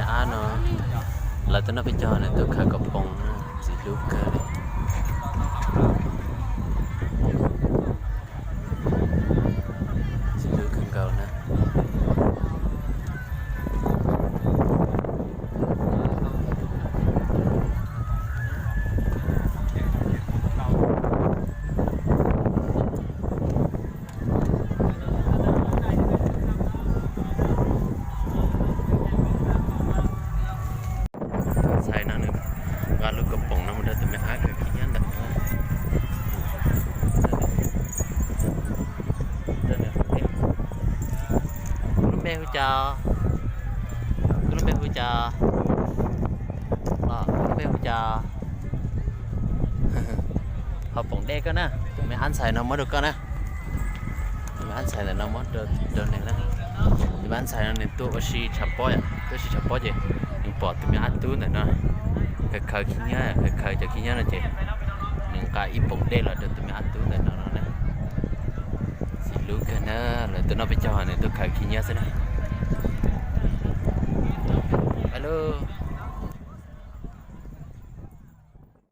Ab no, lawv tuaj noj peb caug nws tuaj khaws kaus poom, txiv hlub kawg li. Txiv hlub kawg nkaus na. Ntxhais no nws nqa lub kaus poom no mus rau tus me ab khaws khib nyiab ntawm no. Koj lub npe hu cas? Koj lub npe hu cas? Koj lub npe hu cas? Haus poom dej koj na, tus me ab ntxhais no muab rau koj na. Tus me ab ntxhais ntawm no muab rau nws na. Tus me ab ntxhais no nws tuaj ua si tshav pob, tuaj ua si tshav pob ces nws pom tus me ab tub ntawm no khaws khaws khib nyiab, khaws khaws cov khib nyiab no ces nws nqa ib poom dej los rau tus me ab tub ntawm no no na. Txiv hlub kawg na, lawv tuaj noj peb caug nws tuaj khaws khib nyiab xwb na. Ab lub